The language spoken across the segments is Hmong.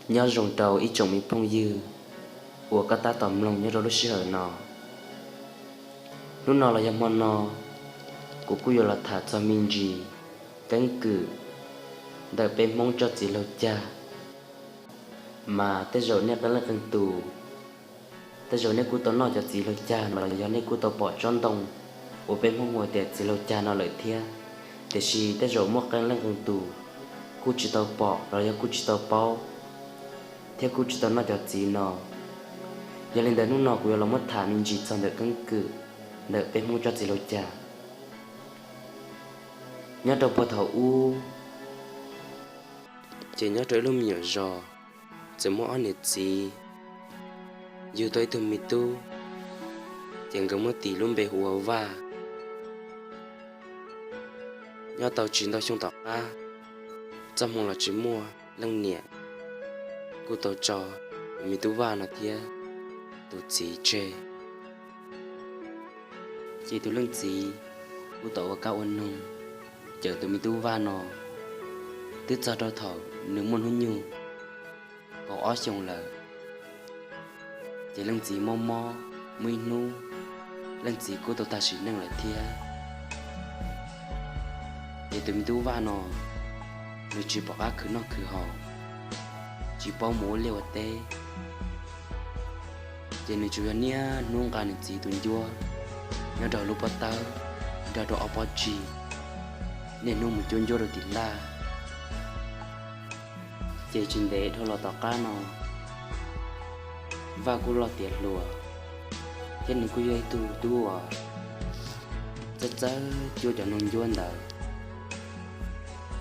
Nyob zoo rau ib tsoom me phooj ywg uas koj tab tom mloog nyob rau lub sij hawm no. Hnub no los yog hmo no, kuv kuj yuav los tham txog me ntsis keeb kwm ntawm peb Hmoob tsob txiv laug cag. Mas tej zaum nej qee leej qee tus, tej zaum nej kuj tau noj cov txiv laug cag no los yog nej kuj tau pom tsob ntoo uas peb Hmoob hu tias txiv laug cag no lawm thiab. Tiam sis tej zaum muaj qee leej qee tus kuj tsis tau pom los yog kuj tsis tau paub, thiab kuj tsis tau noj cov txiv no. Yog li ntawd hnub no kuv yuav los muab tham me ntsis txog ntawm keeb kwm ntawm peb Hmoob tsob txiv laug cag. Nyob rau puag thaum ub, ces nyob rau ib lub me nyuam zos, txawm muaj ob niam txiv yug tau ib tug me tub, ces nkawd muab tis lub npe hu ua Vaj. Nyob tau tsis ntau xyoo tom qab, txoj hmoo los tsis muaj, leej niam kuj tau tso tus me tub Vaj no thiab tus txiv tseg. Ces tus leej txiv kuj tau ua kab ua noog cawm tus me tub Vaj no, twb txog rau thaum nws muaj hnub nyoog kaum ob xyoos lawm. Ces leej txiv mob mob, muaj ib hnub leej txiv kuj tau tag sim neej lawm thiab. Ces tus me tub Vaj no, nws tsis pom qab khwv noj khwv haus, tsis paub mus ua liaj ua teb. Ces nws tsuas yog niaj hnub nqa nws txiv tus ncuab nyob rau lub pob tawb nrog rau ob pob tsig, niaj hnub mus cuab ncuab rau tim laj. Ces tsis ntev dhau los tom qab no, Vaj kuj loj tiav hluas, thiab nws kuj yog ib tug tub uas txawj txawj cuab cov noog ncuab ntawd.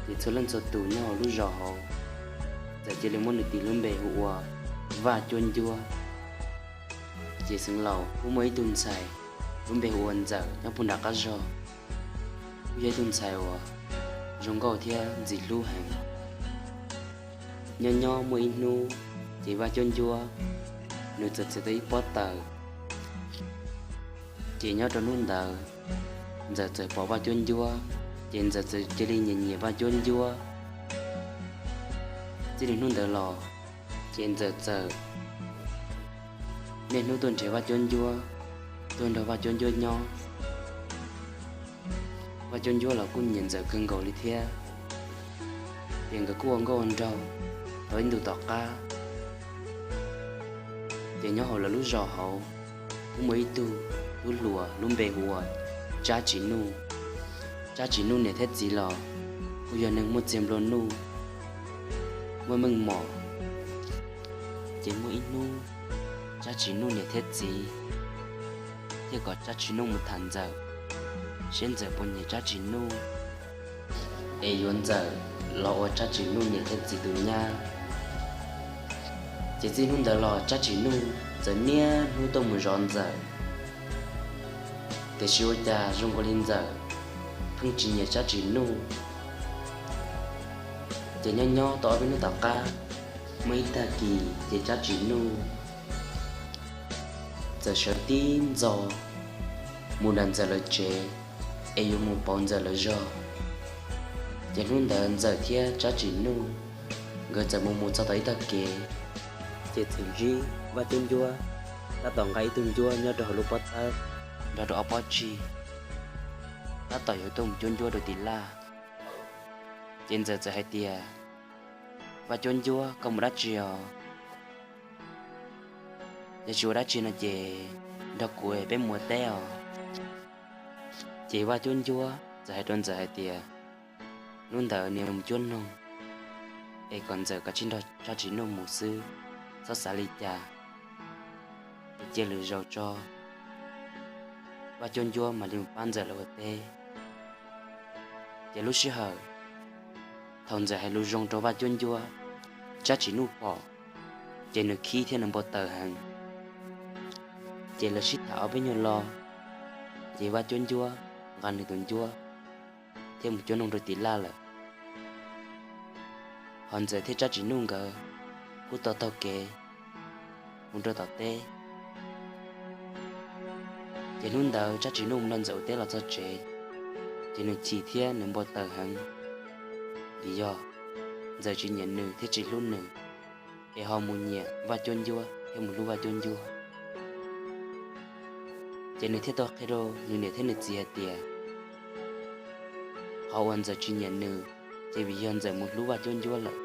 Ces txhua leej txhua tus nyob hauv lub zos hauv txawm cia li muab nws tis lub npe hu ua Vaj Cuab Ncuab. Ces xeev laus kuj muaj ib tug ntxhais lub npe hu ua Ntxawm nyob puag nram qab zog, kuj yog ib tug ntxhais uas zoo nkauj thiab ntxim hlub heev. Nyob nyob muaj ib hnub, ces Vaj Cuab Ncuab nws txawm txiav tau ib pob taws. Ces nyob rau hnub ntawd, Ntxawm txawm pom Vaj Cuab Ncuab, ces Ntxawm txawm cia li nyiam nyiam Vaj Cuab Ncuab. Txij li hnub ntawd los, ces Ntxawm txawm niaj hnub tuaj nrhiav Vaj Cuab Ncuab, tuaj nrog Vaj Cuab Ncuab nyob. Vaj Cuab Ncuab los kuj nyiam Ntxawm kawg nkaus li thiab. Ces nkawd kuj ua nkauj ua nraug tau ib ntus tom qab, ces nyob hauv lawv lub zos hauv kuj muaj ib tug tub hluas lub npe hu ua Tsab Tsis Nuj. Tsab Tsis Nuj niam thiab txiv los kuj yog neeg muaj txiag nplua nuj, muaj meej mom. Ces muaj ib hnub, Tsab Tsis Nuj niam thiab txiv thiaj kom Tsab Tsis Nuj mus tham Ntxawm, seb Ntxawm puas nyiam Tsab Tsis Nuj, es yuav Ntxawm los ua Tsab Tsis Nuj niam thiab txiv tus nyab. Ces txij hnub ntawd los Tsab Tsis Nuj txawm niaj hnub tuaj mus zov Ntxawm, tiam sis ua cas zoo nkaus li Ntxawm pheej tsis nyiam Tsab Tsis Nuj. Ces nyob nyob tau ob peb hnub tom qab, muaj ib tag kis ces Tsab Tsis Nuj txawm sawv tib ntxov mus nram Ntxawm lawv tsev, es yuav mus pauv Ntxawm lawv zog. Ces hnub ntawd Ntxawm thiab Tsab Tsis Nuj nkawd txawm mus mus txog tom ib tag kev, ces txawm ntsib Vaj Cuab Ncuab tab tom nqa ib tug ncuab nyob rau hauv lub pob tawb nrog rau ob pob tsig, tab tom yuav tuaj mus cuab ncuab rau tim laj. Ces Ntxawm txawm hais tias, Vaj Cuab Ncuab, koj mus dab tsi os? Yog tsis ua dab tsi no ces nrog kuv peb mus ua teb os. Ces Vaj Cuab Ncuab txawm hais rau Ntxawm hais tias, hnub ntawd nws mus cuab noog, es kom Ntxawm kav tsij nrog Tsab Tsis Nuj mus xwb, txhob xav li cas, es cia lwm zaus tso Vaj Cuab Ncuab mam li mus pab Ntxawm lawv ua teb. Ces lub sij hawm thaum Ntxawm hais lus zoo rau Vaj Cuab Ncuab, Tsab Tsis Nuj pom, ces nws khib thiab nws npau taws heev. Ces lawv sib tham ob peb nyuag lo, ces Vaj Cuab Ncuab nqa nws tus ncuab thiab mus cuab noog rau tim laj lawm. Hos Ntxawm thiab Tsab Tsis Nuj nkawd kuj tau taug kev mus rau tom teb. Ces hnub ntawd Tsab Tsis Nuj mus nrog Ntxawm ua teb los txog tsev, ces nws chim thiab nws npau taws heev, vim yog Ntxawm tsis nyiam nws thiab tsis hlub nws. es ho mus nyiam Vaj Cuab Ncuab thiab mus hlub Vaj Cuab Ncuab. Ces nws thiaj tau qhia rau nws niam thiab nws txiv hais tias qhov uas Ntxawm tsis nyiam nws ces vim yog Ntxawm mus hlub Vaj Cuab Ncuab lawm.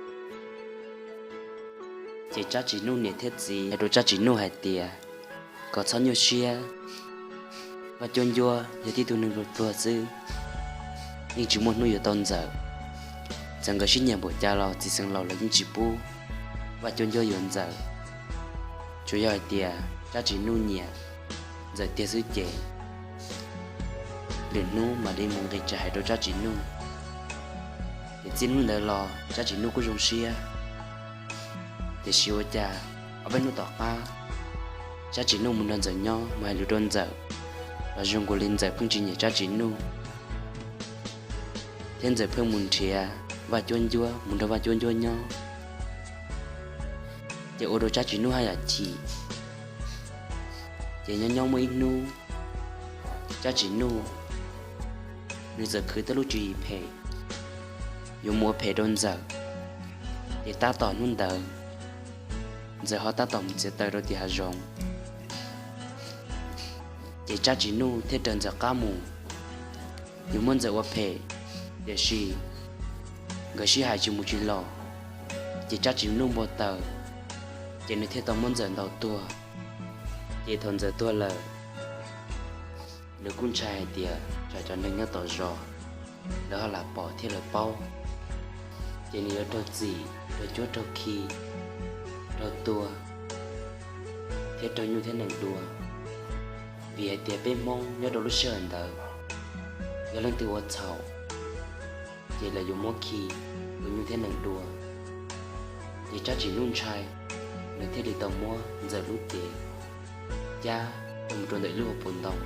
Ces Tsab Tsis Nuj niam thiab txiv hais rau Tsab Tsis Nuj hais tias kom txhob nyuaj siab, Vaj Cuab Ncuab yog tib tug neeg pluag pluag xwb, yeej tsis muaj hnub yuav tau Ntxawm. Txawm nkawd sib nyiam npaum cas los txiv xeev laus lawv yeej tsis pub Vaj Cuab Ncuab yuav Ntxawm. Tsuas yog hais tias Tsab Tsis Nuj nyiam Ntxawm tiag xwb ces lwm hnub mam li mus nqis tsev hais rau Tsab Tsis Nuj. Ces txij hnub ntawd los Tsab Tsis Nuj kuj zoo siab. Tiam sis ua cas ob peb hnub tom qab, Tsab Tsis Nuj mus nrog Ntxawm nyob mus hais lus rau Ntxawm, los zoo nkaus li Ntxawm pheej tsis nyiam Tsab Tsis Nuj, thiab Ntxawm pheej mus nrhiav Vaj Cuab Ncuab mus nrog Vaj Cuab Ncuab nyob. Ces ua rau Tsab Tsis Nuj haj yam chim. Ces nyob nyob muaj ib hnub, Tsab Tsis Nuj nws txawm khwv tau lub tswv yim phem yuav mus ua phem rau Ntxawm. Ces tab tom hnub ntawd Ntxawm ho tab tom mus txiav taws rau tim hav zoov. Ces Tsab Tsis Nuj thiaj raws Ntxawm qab mus yuav muab Ntxawm ua phem, tiam sis nkawd sib hais tsis mus tsis los, ces Tsab Tsis Nuj npau taws, ces nws thiaj tau muab Ntxawm ntaus tuag. Ces thaum Ntxawm tuag lawm, nws kuj ntshai hais tias tsam cov neeg nyob tom zos lawv ho lam pom thiab lawv paub, ces nws yuav raug txim, raug cuab raug khi, raug tua, thiab raug nyuj thiab nees dua. Vim hais tias peb Hmoob nyob rau lub sij hawm ntawd, yog leej twg ua txhaum, ces lawv yuav muab khi ua nyuj thiab nees dua. Ces Tsab Tsis Nuj ntshai, nws thiaj li tau muab Ntxawm lub cev cab coj mus rau ntawm ib lub hauv paus ntoo.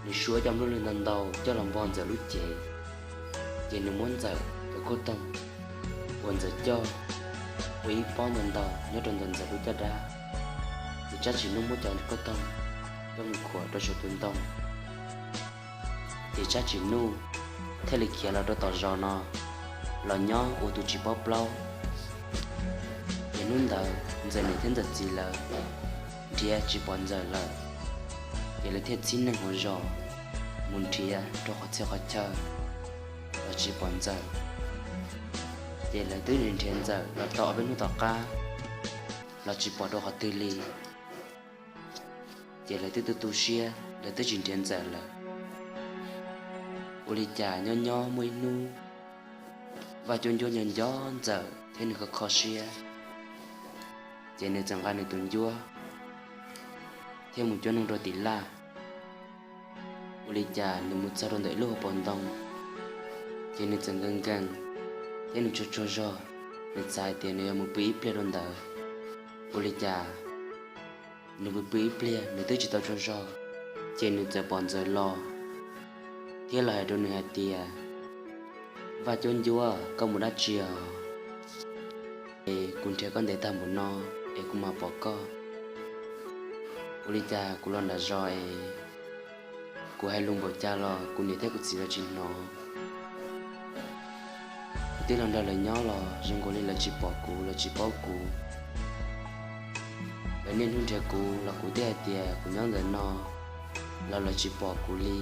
Nws suab cov nplooj ntoo ntau ntau coj los npog Ntxawm lub cev, ces nws muab Ntxawm cov kauj toog uas Ntxawm coj ua ib pob ntau ntau nyob rau ntawm Ntxawm lub caj dab. Ces Tsab Tsis Nuj muab cov kauj toog coj mus khuam rau saum tus ntoo. Ces Tsab Tsis Nuj thiaj li khiav los rau tom zos no los nyob ua tus tsis paub plaub. Ces hnub ntawd Ntxawm niam thiab Ntxawm txiv lawv nrhiav tsis pom Ntxawm lawm, ces lawv thiaj txhib neeg hauv zos mus nrhiav rau qhov txhia qhov chaw los tsis pom Ntxawm. Ces lawv twb nrhiav Ntxawm los tau ob peb hnub tom qab los tsis pom rau qhov twg li. Ces lawv twb tu tu siab, lawv twb tsis nrhiav Ntxawm lawm. Ua li cas nyob nyob muaj ib hnub, Vaj Cuab Ncuab nco nco Ntxawm thiab nws kho kho siab, ces nws txawm nqa nws tus ncuab thiab mus cuab noog rau tim laj. Ua li cas nws mus txog rau ntawm ib lub hauv paus ntoo, ces nws txawm nkees nkees thiab nws tsaug tsaug zog. Nws xav hais tias nws yuav mus pw ib pliag rau ntawd. Ua li cas nws pw pw ib pliag nws twb tsis tau tsaug zog, ces nws txawm pom Ntxawm los thiab los hais rau nws hais tias, Vaj Cuab Ncuab, koj mus dab tsi os? Es kuv nrhiav koj ntev tag npaum no es kuv mam pom koj. Ua li cas kuv los nram zos es kuv hais lus npaum cas los kuv niam thiab kuv txiv lawv tsis hnov. Kuv twb los nrog lawv nyob los zoo nkaus li lawv tsis pom kuv, lawv tsis paub kuv. Lawv niaj hnub nrhiav kuv los kuv twb hais tias kuv nyob ntawm no los lawv tsis pom kuv li.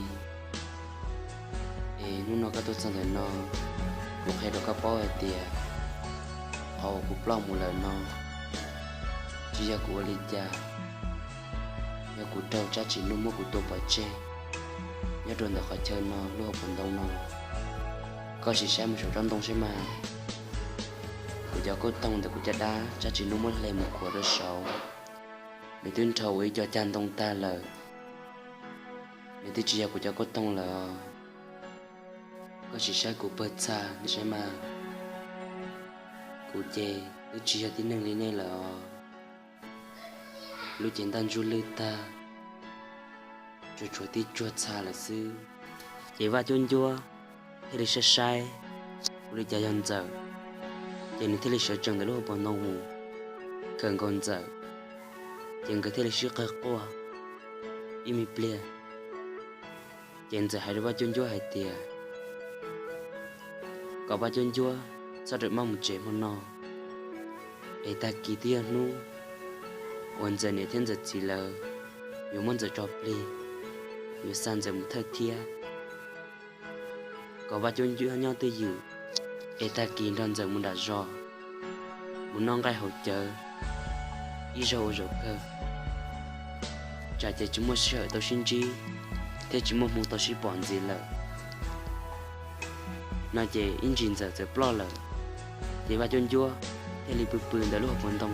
Es hnub no koj tuaj txog ntawm no, kuv qhia rau koj paub hais tias qhov uas kuv ploj mus lawm no tsis yog kuv ua li cas, yog kuv raug Tsab Tsis Nuj muab kuv tua pov tseg nyob rau ntawm qhov chaw no lub hauv paus ntoo no. Koj sim saib mus saum tsob ntoo saib mas, kuv cov kauj toog ntawm kuv caj dab Tsab Tsis Nuj muab hle mus khuam rau saud, nws twb nrhau ua ib co cag ntoo tag lawm. Nws twb tsis yog kuv cov kauj toog lawm os. Koj sim saib kuv pawg txha saib mas, kuv ces twb tsis yog tib neeg li nej lawm os. Lub cev ntaj ntsug lwj tag, tsuas tshuav tib tsuag txha lawm xwb. Ces Vaj Cuab Ncuab thiaj li saib saib ua li cas yog Ntxawm, ces nws thiaj li sawv tsees ntawm lub hauv paus ntoo mus kawm nkaus Ntxawm, ces nkawd thiaj li sib qawg quaj ib me pliag. Ces Ntxawm hais rau Vaj Cuab Ncuab hais tias kom Vaj Cuab Ncuab txhob rawm maj mus tsev hmo no, Es tag kis twb yog hnub uas Ntxawm niam thiab Ntxawm txiv lawv yuav muab Ntxawm tso plig, yuav xa Ntxawm mus thawj thiab, kom Vaj Cuab Ncuab nyob twj ywm, es tag kis nrog Ntxawm mus nram zos, mus noj nqaij haus cawv ib zaug ua zaum kawg, tsam ces tsis muaj sij hawm tau sib ntsib thiab tsis muaj hmoo tau sib pom ntxiv lawm. No ces ib ntsis Ntxawm txawm ploj lawm, ces Vaj Cuab Ncuab thiaj li pw pw ntawm lub hauv paus ntoo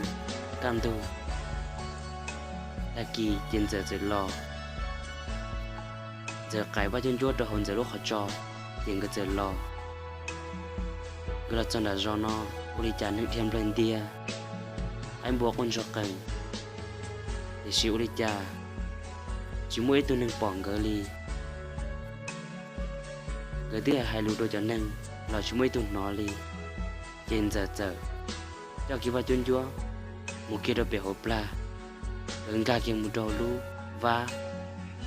kaj ntug. Tag kis ces Ntxawm txawm los, Ntxawm qais Vaj Cuab Ncuab rau hauv Ntxawm lub qhov tso, ces nkawd txawm los. Nkawd los txog nram zos no, ua li cas neeg dhia nplawg ntiag, qaib npua quaj ntsuag qees, tiam sis ua li cas tsis muaj ib tug neeg pom nkawd li. Nkawd twb hais lus rau cov neeg los tsis muaj ib tug hnov li. Ces Ntxawm txawm coj kiag Vaj Cuab Ncuab mus kiag rau pem hauv plag, lawv nkag kiag mus rau lub vab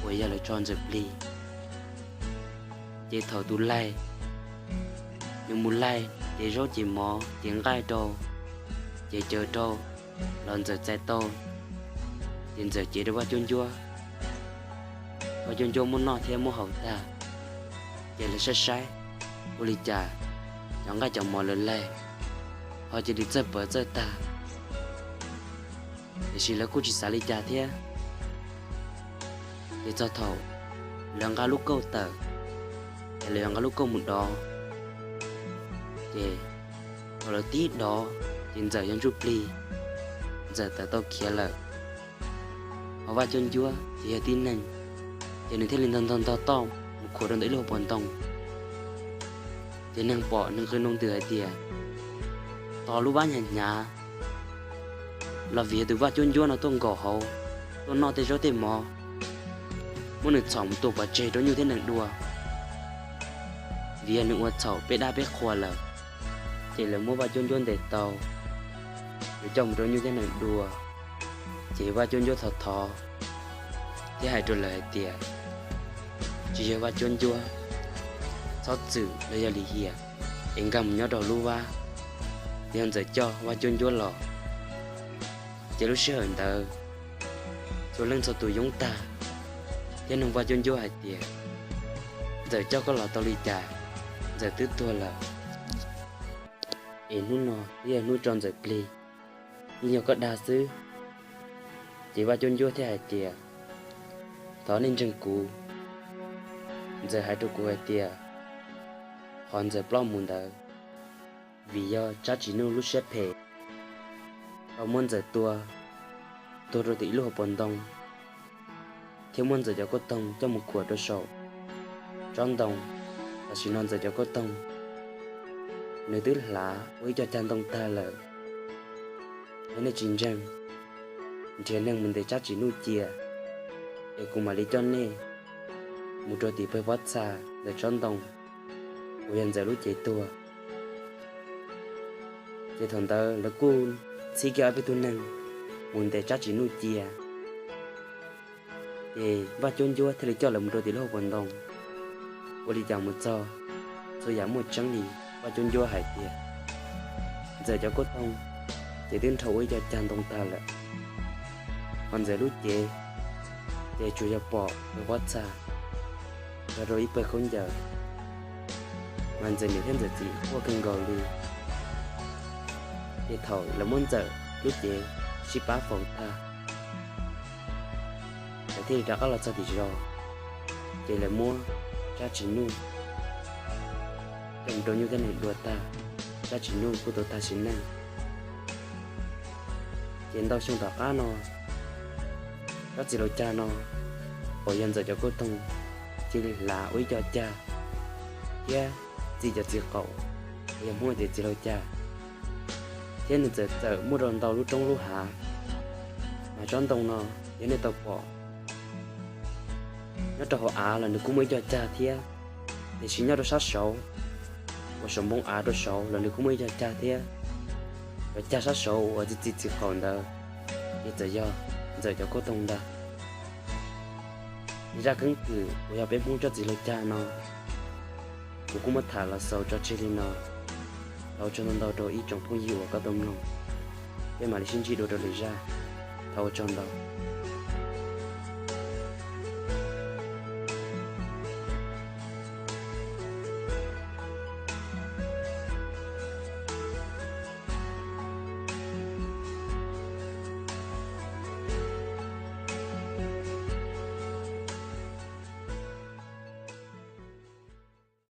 uas yog lawv tso Ntxawm plig. Ces thaum tus laig, nws mus laig ces zaub ces mov ces nqaij rau, ces cawv rau los Ntxawm txais tau, ces Ntxawm cev rau Vaj Cuab Ncuab. Vaj Cuab Ncuab muab noj thiab muab haus tag, ces lawv saib saib, ua li cas cov nqaij cov mov lawv laig ho cia li txawj pawv txawj tag, tiam sis lawv kuj tsis xav li cas thiab. Ces txog thaum lawv nqa lub kauj tawm, es lawv yuav nqa lub kauj mus dov, ces thaum lawv tib dov, ces Ntxawm yog ntsuj plig, Ntxawm tawm tau khiav lawm. Ho Vaj Cuab Ncuab ces yog tib neeg, ces nws thiaj li ntog ntog ntog toj mus khuam rau ntawm ib lub hauv paus ntoo. Ces neeg pom neeg qw noo ntws hais tias, tos lub vab hnyav hnyav los vim yog tus Vaj Cuab Ncuab no tuaj nkaum hauv, tuaj noj tej zaub tej mov, muab nws txhom mus tua pov tseg rau nyuj thiab nees dua, vim yog nws ua txhaum peb dab peb qhua lawm. Ces lawv muab Vaj Cuab Ncuab ntes tau, yuav coj mus rau nyuj thiab nees dua. Ces Vaj Cuab Ncuab thov thov thiab hais rau lawv hais tias, tsis yog Vaj Cuab Ncuab, txhob txwm los yog lim hiam, es nkag mus nyob rau lub vab, yog Ntxawm coj Vaj Cuab Ncuab los. Ces lub sij hawm ntawd txhua leej txhua tus yoob tag thiab nug Vaj Cuab Ncuab hais tias, Ntxawm coj koj los tau li cas? Ntxawm twb tuag lawm, es hnub no twb yog hnub tso Ntxawm plig, yeej yog koj dag xwb. Ces Vaj Cuab Ncuab thiaj hais tias, thov nej ntseeg kuv. Ntxawm hais rau kuv hais tias, qhov Ntxawm ploj mus ntawd, vim yog Tsab Tsis Nuj lub siab phem, tau muab Ntxawm tua tuag rau tim ib lub hauv paus ntoo, thiab muab Ntxawm cov kauj toog coj mus khuam rau saum tsob ntoo. Tam sim no Ntxawm cov kauj toog nws twb hlav ua ib co cag ntoo tag lawm. Yog nej tsis ntseeg, nrhiav neeg mus ntes Tsab Tsis Nuj cia, es kuv mam li coj nej mus rau tim pawg pob txha ntawm tsob ntoo uas yog Ntxawm lub cev tuag. Ces thaum ntawd lawv kuj txhib kiag ob peb tug neeg mus ntes Tsab Tsis Nuj cia. Ces Vaj Cuab Ncuab thiaj li coj lawv mus rau tim lub hauv paus ntoo. Ua li cas mus txog, txhua yam muaj tseeb li Vaj Cuab Ncuab hais tias, Ntxawm cov kauj toog ces twb nrhau ua ib co cag ntoo tag lawm, ho Ntxawm lub cev ces tsuas yog pom pawg pob txha, yog rau ib pawg khaub ncaws, mas Ntxawm niam thiab Ntxawm txiv quaj kawg nkaus li. Ces thaum lawv muab Ntxawm lub cev sib pab faus tag, lawv thiaj li rov qab los txog tim zos. Ces lawv muab Tsab Tsis Nuj coj mus rau nyuj thiab nees dua tag, Tsab Tsis Nuj kuj tau tag sim neej. Ces ntau xyoo tom qab no, tsob txiv laus cag no uas yog Ntxawm cov kauj toog cia li hlav ua ib co cag thiab txi cov txiv qaum uas yog Hmoob tias txiv laus cag, thiab nws txawm txawm muaj rau ntau lub roob lub hav. Mas tsob ntoo no yog nej tau pom, nyob rau hauv av los nws kuj muaj ib co cag thiab, tiam sis nyob rau sab saud uas saum npoo av rau saud los nws kuj muaj ib co cag thiab. Cov cag sab saud uas txi txi txiv qaum ntawd ces txawm yog Ntxawm cov kauj toog ntag. Zaj keeb kwm uas yog peb Hmoob tsob txiv laus cag no, kuv kuj muab tham los xaus tso tseg li no. Thov ua tsaug ntau ntau rau ib tsoom phooj ywg uas koj tau mloog. Peb mam li sib ntsib dua rau lwm zaj. Thov ua tsaug ntau.